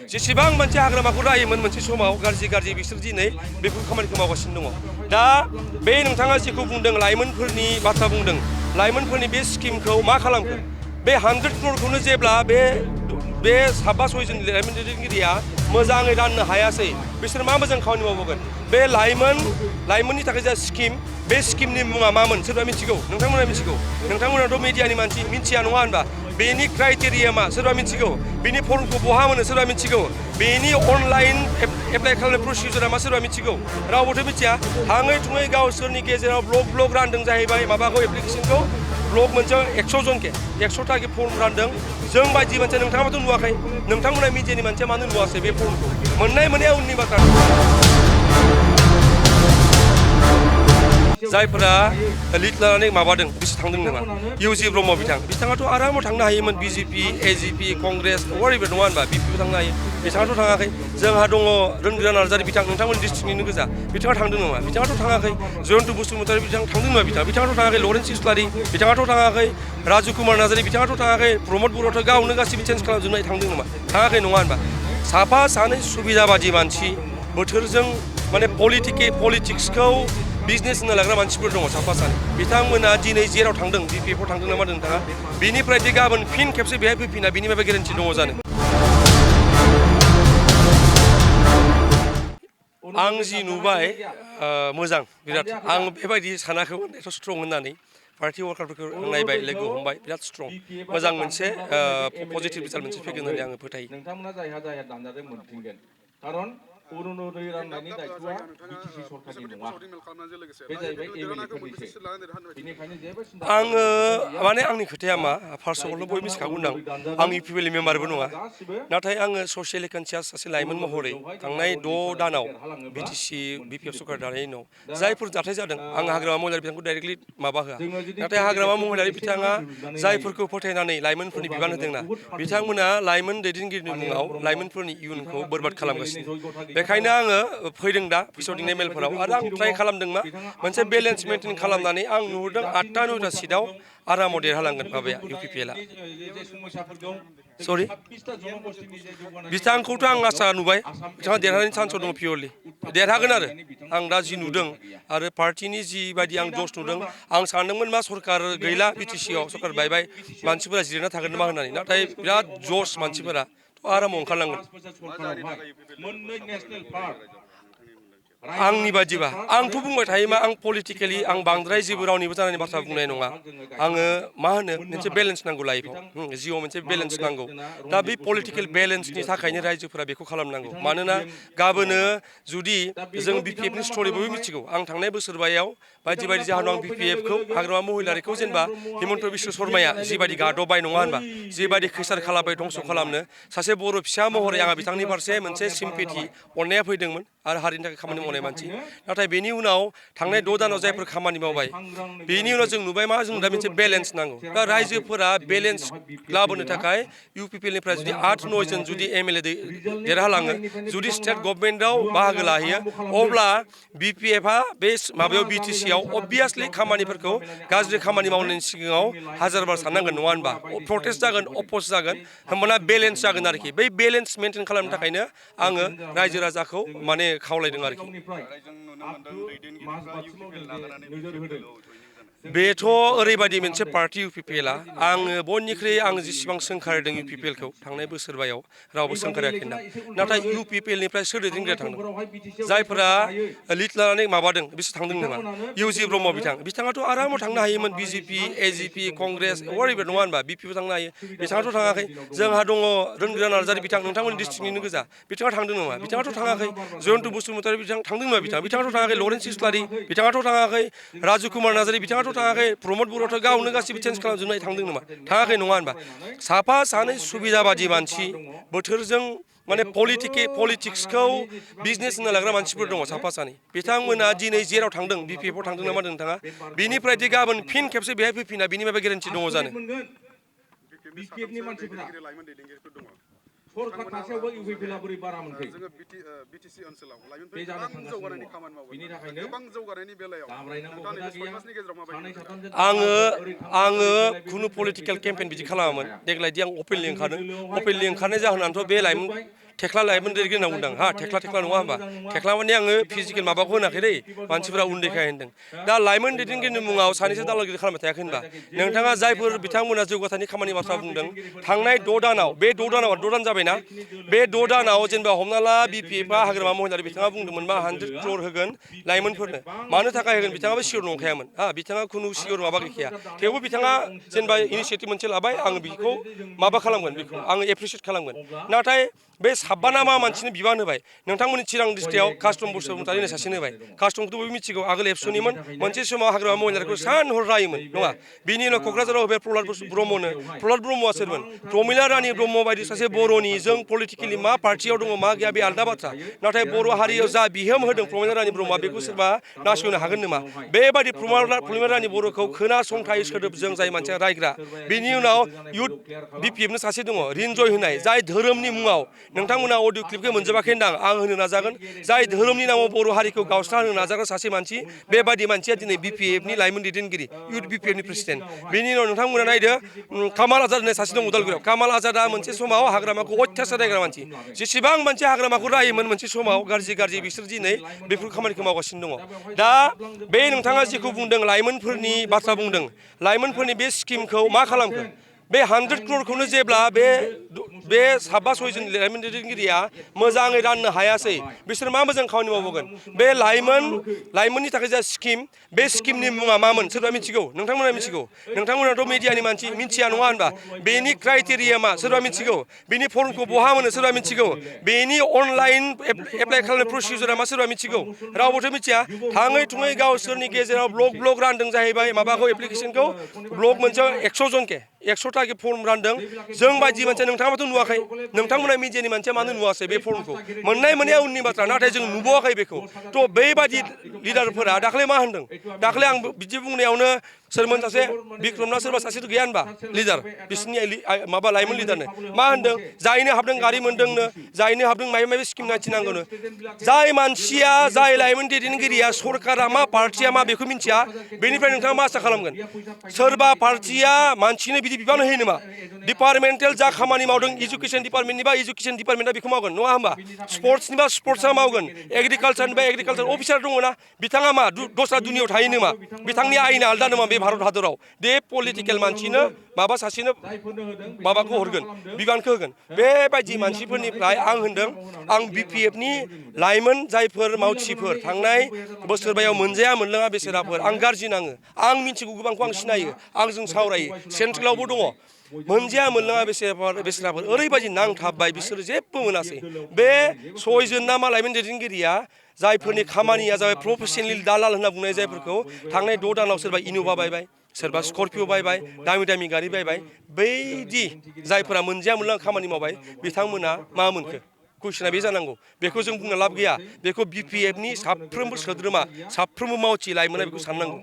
जेसेबां मोनसे हाग्रामाखौ रायोमोन मोनसे समाव गाज्रि बिसोर दिनै बेफोर खामानिखौ मावगासिनो दङ। दा बे नोंथाङा जेखौ बुंदों लाइमोनफोरनि बाथ्रा बुंदों, लाइमोनफोरनि बे स्किमखौ मा खालामखो? बे 100 क्ररखौनो जेब्ला बे साबा सयजन लाइमोन दैदेनगिरिया मोजाङै राननो हायासै, बिसोर मा मोजां खामानि मावबोगोन? बे लाइमोननि थाखाय जा स्किम, बे स्किमनि मुङा मामोन सोरबा मिथिगौ? नोंथांमोना मिथिगौ? नोंथांमोनाथ' मिडियानि मानसि, मिथिया नङा होनबा? बेनि क्राइटेरिया मा सोरबा मिथिगौ? बेनि फर्मखौ बहा मोनो सोरबा मिथिगौ? बेनि अनलाइन एप्लाइ खालामनाय प्रसिजारा मा सोरबा मिथिगौ? रावबोथ' मिथिया। थाङै थुङै गावसोरनि गेजेराव ब्लक रानदों जाहैबाय माबाखौ एप्लिकेसनखौ। ब्लक मोनसेयाव 100 जनके 100टा फर्म रानदों। जों बायदि मानसिया नोंथाङाबोथ' नुवाखै, नोंथांमोना मिडियानि मानसिया मानो नुवासै बे फर्मखौ? मोननाया उननि बाथ्रा। जायफोरा लिड लानानै माबादों बिसोर थांदों नामा? इउजि ब्रह्म बिथाङाथ' आरामाव थांनो हायोमोन, बिजेपि, एजिपि, कंग्रेस अरायबो नङा होनबा? बिपिबो थांनो हायो, बिथाङाथ' थाङाखै। जोंहा दङ रोनगोरा नार्जारि नोंथांमोननि डिस्ट्रिक्टनिनो गोजा, बिथाङा थांदों नामा? बिथाङाथ' थाङाखै। जयन्त बसुमतारी थांदों नामा? बिथाङाथ' थाङाखै। लरेन्स इस्लारि बिथाङाथ' थाङाखै। राजु कुमार नार्जारि बिथाङाथ' थाङाखै। प्रमद बर'थ' गावनो गासिबो चेन्ज खालामजोबनाय थांदों नामा? थाङाखै नङा होनबा? साफा सानै सुबिदाबादि मानसि, बोथोरजों माने पलिटिक्सखौ बिजनेस होनना लाग्रा मानसिफोर दङ साफा सानै। बिथांमोना दिनै जेराव थांदों, बिपिएफआव थांदों नामा नोंथाङा? बिनिफ्राय दि गाबोन फिन खेबसे बेहाय फैफिना बिनि माबा गेरेन्टि दङ जानो? आं जि नुबाय मोजां बिराद। आं बेबायदि सानाखैमोन एथ' स्ट्रं होननानै। पार्टि वार्कारफोरखौ आं नायबाय, लोगो हमबाय, बिराद स्ट्रं। मोजां मोनसे पजिटिभ रिजाल्ट मोनसे फैगोन होननानै आङो फोथायो। नोंथांमोना जायहा दानजादों मोनफिनगोन। खारन अरुनदय राननायनि दायथ'आ बिटिसि सरकारनि नङा। बे जाहैबाय एमएलएफोरनिसो। बेनिखायनो जेबो सिन्था खालामनांगौ गैया। माने आंनि खोथाया मा? फार्स्ट अफ अल बयबो मिथिखागौ होनदां, आं इउपिपिएलनि मेम्बारबो नङा। नाथाय आङो ससियेलि कनसियास सासे लाइमोन महरै थांनाय 6 दानाव बिटिसि बिपिएफ सरकार दानायनि उनाव जायफोर जाथाय जादों, आं हाग्रामा महिलारि बिथांखौ डाइरेक्टलि माबा होआ। नाथाय हाग्रामा महिलारि बिथाङा जायफोरखौ फोथायनानै लाइमोनफोरनि बिबान होदोंना, बिथांमोना लाइमोन दैदेनगिरिनि मुङाव लाइमोनफोरनि इयुनखौ बरबाद खालामगासिनो। बेखायनो आङो फैदों दा फोसावदिंनाय मेलफोराव, आरो आं ट्राइ खालामदों मा मोनसे बेलेन्स मेइनटेइन खालामनानै आं नुहुरदों 8टा 9टा सिटआव आरामाव देरहालांगोन माबाया इउपिपिएलआ। सरि, बिथांखौथ' आं आसा नुबाय, बिथाङा देरहानायनि चान्सआव दङ पियरलि। देरहागोन आरो आं दा जि नुदों, आरो पार्टिनि जिबायदि आं जस नुदों, आं सानदोंमोन मा सरकार गैला बिटिसिआव, सरकार बायबाय, मानसिफोरा जिरायना थागोन नामा होननानै। नाथाय बिराद जस मानसिफोरा आरामाव ओंखारलांगोन। आंनि बादिबा आंथ' बुंबाय थायो मा, आं पलिटिकेलि आं बांद्राय जेबो रावनिबो जानायनि बाथ्रा बुंनाय नङा। आङो मा होनो, मोनसे बेलेन्स नांगौ लाइफआव, जिउआव मोनसे बेलेन्स नांगौ। दा बे पलिटिकेल बेलेन्सनि थाखायनो रायजोफोरा बेखौ खालामनांगौ। मानोना गाबोनो जुदि जों बिपिएफनि स्ट'रि बयबो मिथिगौ, आं थांनाय बोसोरबायाव बायदि जाहोनाव आं बिपिएफखौ हाग्रामा महिलारिखौ जेनेबा हिमन्त बिश्व शर्माया जिबायदि गादबबाय नङा होनबा, जिबायदि खैसार खालामबाय धंस' खालामनो, सासे बर' फिसा महरै आंहा बिथांनि फारसे मोनसे सिम्पेथि अननाया फैदोंमोन, आरो हारिनि थाखाय खामानि मावनाय मानसि। नाथाय बेनि उनाव थांनाय 6 दानाव जायफोर खामानि मावबाय, बेनि उनाव जों नुबाय मा, जों दा मोनसे बेलेन्स नांगौ। दा रायजोफोरा बेलेन्स लाबोनो थाखाय इउपिपिएलनिफ्राय जुदि 8-9 जन जुदि एमएलए देरहालाङो, जुदि स्टेट गभर्नमेन्टआव बाहागो लाहैयो, अब्ला बिपिएफआ बे माबायाव बिटिसिआव अबभियासलि खामानिफोरखौ गाज्रि खामानि मावनायनि सिगाङाव हाजारबार साननांगोन नङा होनबा? प्रटेस्ट जागोन, अप'ज जागोन, होमबाना बेलेन्स जागोन आरोखि। बै बेलेन्स मेइनटेइन खालामनो थाखायनो आङो रायजो राजाखौ माने खावलायदों आरोखि। बेथ' ओरैबायदि मोनसे पार्टि इउपिपिएलआ, आङो बयनिख्रुइ आं जेसेबां सोंखारिदों इउपिपिएलखौ थांनाय बोसोरबायाव रावबो सोंखाराखै ना। नाथाय इउपिपिएलनिफ्राय सोर दैदेनगिरिया थांदों? जायफोरा लिड लानानै माबादों बिसोर थांदों नामा? इउजि ब्रह्म बिथाङाथ' आरामाव थांनो हायोमोन, बिजेपि, एजिपि, कंग्रेस अरायबो नङा होनबा? बिपिबो थांनो हायो, बिथाङाथ' थाङाखै। जोंहा दङ रोनगोरा नार्जारि नोंथांमोननि डिस्ट्रिक्टनिनो गोजा, बिथाङा थांदों नामा? बिथाङाथ' थाङाखै। जयन्त बसुमतारी थांदों नामा? बिथाङाथ' थाङाखै। लरेन्स इस्लारि बिथाङाथ' थाङाखै। राजु कुमार नार्जारि बिथाङाथ' थाङाखै। प्रमद बर'थ' गावनो गासिबो चेन्ज खालामजोबनाय थांदों नामा? थाङाखै नङा होनबा? साफा सानै सुबिदाबादि मानसि, बोथोरजों माने पलिटिक्सखौ बिजनेस होनना लाग्रा मानसिफोर दङ साफा सानै। बिथांमोना दिनै जेराव थांदों, बिपिएफआव थांदों नामा नोंथाङा? बिनिफ्राय दि गाबोन फिन खेबसे बेहाय फैफिना बिनि माबा गेरेन्टि दङ जानो? बिपिएफनि मानसिफोरा सरकार थासेयावबो इउपिपिएलआ बोरै बारा मोनखो? जोङो बिटिसि ओनसोलाव लाइमोनफोर गोबां जौगानायनि खामानि मावबाय, गोबां जौगानायनि बेलायाव नोंथाङा नैबे 6 मासनि गेजेराव माबायदि नुदों? आङो खुनु पलिटिकेल केम्पेइन बिदि खालामामोन। देग्लायदि आं अपेनलि ओंखारदों। अपेनलि ओंखारनाय जाहोनानोथ' बे थेख्ला लाइमोन दैदेनगिरि होनना बुंदों हा थेख्ला नङा होमबा थेख्ला माने आङो फिजिकेल माबाखौ होनाखै दै मानसिफोरा उन्दैखाय होनदों दा लाइमोन दैदेनगिरिनि मुङाव सानैसो दालागिरि खालामबाय थायाखै होनबा नोंथाङा जायफोर बिथांमोना जौगाथायनि खामानि बाथ्रा बुंदों थांनाय 6 दानाव बे 6 दानाव 6 दान जाबायना बे 6 दानाव जेनेबा हमना ला बिपिएफआ हाग्रामा महिलारि बिथाङा बुंदोंमोन मा 100 क्रर होगोन लाइमोनफोरनो मानो थाखाय होगोन बिथाङाबो सियर नंखायामोन हा बिथाङा खुनु सियर माबा गैखाया थेवबो बिथाङा जेनेबा इनिशिएटिभ मोनसे लाबाय आं बेखौ माबा खालामगोन बेखौ आङो एप्रिसिएट खालामगोन नाथाय बे 56 मा मानसिनो बिबान होबाय नोंथांमोननि चिरां डिस्ट्रिक्टआव कास्टम बसुमतारी होननाय सासेनो होबाय कास्टमखौथ' बयबो मिथिगौ आगोल एबसुनिमोन मोनसे समाव हाग्रामा महिलारिखौ सान हर रायोमोन नङा बिनि उनाव क'क्राझाराव होबाय प्रहलाद ब्रह्मनो प्रहलाद ब्रह्मआ सोरमोन प्रमिला रानी ब्रह्म बायदि सासे बर'नि जों पलिटिकेलि मा पार्टियाव दङ मा गैया बे आलदा बाथ्रा नाथाय बर' हारियाव जा बिहोम होदों प्रमिला रानी ब्रह्मआ बेखौ सोरबा नासयनो हागोन नामा बेबायदि प्रमिला रानी बर'खौ खोनासंथाय सोदोबजों जाय मानसिया रायग्रा बिनि उनाव इउथ बिपिएफनो सासे दङ रिनजय होनाय जाय धोरोमनि मुङाव नोंथांमोना अडिअ क्लिपखौ मोनजोबाखै होनदां आं होनो नाजागोन जाय धोरोमनि नामाव बर' हारिखौ गावस्रा होनो नाजाग्रा सासे मानसि बेबायदि मानसिया दिनै बिपिएफनि लाइमोन दैदेनगिरि इउथ बिपिएफनि प्रेसिडेन्ट बेनि उनाव नोंथांमोना नायदो कामाल आजाद होननाय सासे दं उदालगुरियाव कामाल आजादा मोनसे समाव हाग्रामाखौ अयथासार रायग्रा मानसि जेसेबां मानसि हाग्रामाखौ रायोमोन मोनसे समाव गाज्रि बिसोर दिनै बेफोर खामानिखौ मावगासिनो दङ दा बे नोंथाङा जेखौ बुंदों लाइमोनफोरनि बाथ्रा बुंदों लाइमोनफोरनि बे स्किमखौ मा खालामखो बे 100 क्ररखौनो जेब्ला बे 5-6 जन लाइमोन दैदेनगिरिया मोजाङै राननो हायासै बिसोर मा मोजां खामानि मावबावगोन बे लाइमोननि थाखाय जा स्किम बे स्किमनि मुङा मामोन सोरबा मिथिगौ नोंथांमोना मिथिगौ नोंथांमोनाथ' मिडियानि मानसि मिथिया नङा होनबा बेनि क्राइटेरिया मा सोरबा मिथिगौ बेनि फर्मखौ बहा मोनो सोरबा मिथिगौ बेनि अनलाइन एप्लाइ खालामनाय प्रसिडिउरा मा सोरबा मिथिगौ रावबोथ' मिथिया थाङै थुङै गावसोरनि गेजेराव ब्लक रानदों जाहैबाय माबाखौ एप्लिकेसनखौ ब्लक मोनसेयाव 100 जनके 100टा फर्म रानदों जों बायदि मानसिया नोंथाङाबोथ' नुवाखै नोंथांमोना मिडियानि मानसिया मानो नुवासै बे फर्मखौ मोननाय मोननाया उननि बाथ्रा नाथाय जों नुबावाखै बेखौ थ' बेबायदि लिडारफोरा दाख्लै मा होनदों दाख्लै आं बिदि बुंनायावनो सोरमोन सासे बिक्रमना सोरबा सासेथ' गैया होनबा लिडार बिसोरनि माबा लाइमोन लिडारनो मा होनदों जायनो हाबदों गारि मोनदोंनो जायनो हाबदों माबा स्किम नायथिनांगौनो जाय मानसिया जाय लाइमोन दैदेनगिरिया सरकारा मा पार्टिया मा बेखौ मिथिया बेनिफ्राय नोंथाङा मा आसा खालामगोन सोरबा पार्टिया मानसिनो बिदि बिबान होयो नामा डिपार्टमेन्टेल जा खामानि मावदों इडुकेसन डिपार्टमेन्टनि बा इडुकेसन डिपार्टमेन्टआ बेखौ मावगोन नङा होमबा स्पर्ट्सनि बा स्पर्ट्सआ मावगोन एग्रिकालचारनि बा एग्रिकालचार अफिसार दङ ना बिथाङा मा दस्रा दुनियाव थायो नामा बिथांनि आयेना आलदा नामा बे भारत हादराव बे पलिटिकेल मानसिनो माबा सासेनो माबाखौ हरगोन बिबानखौ होगोन बेबायदि मानसिफोरनिफ्राय आं होनदों आं बिपिएफनि लाइमोन जायफोर मावथिफोर थांनाय बोसोरबायाव मोनजाया मोनलोङा बेसेराफोर आं गाज्रि नाङो आं मिथिगौ गोबांखौ आं सिनायो आंजों सावरायो सेन्ट्रेलावबो दङ मोनजाया मोनलोङा बेसेराफोर ओरैबायदि नांथाबबाय बिसोरो जेबो मोनासै बे 6 जन ना मा लाइमोन दैदेनगिरिया जायफोरनि खामानिया जाबाय प्रफेसनेल दालाल होनना बुंनाय जायफोरखौ थांनाय 6 दानाव सोरबा इन'भा बायबाय सोरबा स्कर्पिअ बायबाय दामि गारि बायबाय बैदि जायफोरा मोनजाया मोनलोङा खामानि मावबाय बिथांमोना मा मोनखो कुइसना बे जानांगौ बेखौ जों बुंनो लाब गैया बेखौ बिपिएफनि साफ्रोमबो सोद्रोमा साफ्रोमबो मावथि लाइमोना बेखौ साननांगौ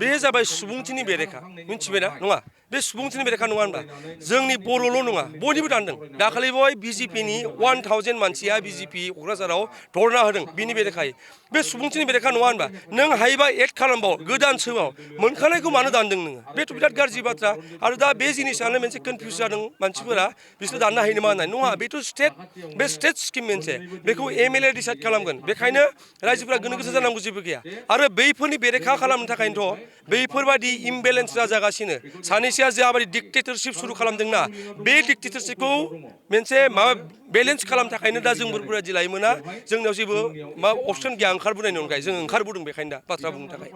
बे जाबाय सुबुंथिनि बेरेखा मिथिबायना नङा बे सुबुंथिनि बेरेखा नङा होनबा जोंनि बर'ल' नङा बयनिबो दानदों दाखालि बय बिजेपिनि 1000 मानसिया बिजेपि क'क्राझाराव धरना होदों बिनि बेरेखायै बे सुबुंथिनि बेरेखा नङा होनबा नों हायोबा एड खालामबाव गोदान सोबाव मोनखानायखौ मानो दानदों नोङो बेथ' बिराद गाज्रि बाथ्रा आरो दा बे जिनिसानो मोनसे कनफिउज जादों मानसिफोरा बिसोर दाननो हायो नामा होननाय नङा बेथ' स्टेट स्किम मोनसे बेखौ एमएलए डिसाइड खालामगोन बेखायनो रायजोफोरा गोनो गोथो जानांगौ जेबो गैया आरो बैफोरनि बेरेखा खालामनो थाखायनोथ' बैफोरबायदि इमबेलेन्स जागासिनो सानैसोआ जाबायदि डिक्टेटरशिप सुरु खालामदोंना बे डिक्टेटरशिपखौ मोनसे माबा बेलेन्स खालामनो थाखायनो दा जोंफोरबायदि लाइमोना जोंनियाव जेबो मा अपसन गैया ओंखारबोनायनि अनगायै जों ओंखारबोदों बेखायनो दा बाथ्रा बुंनो थाखाय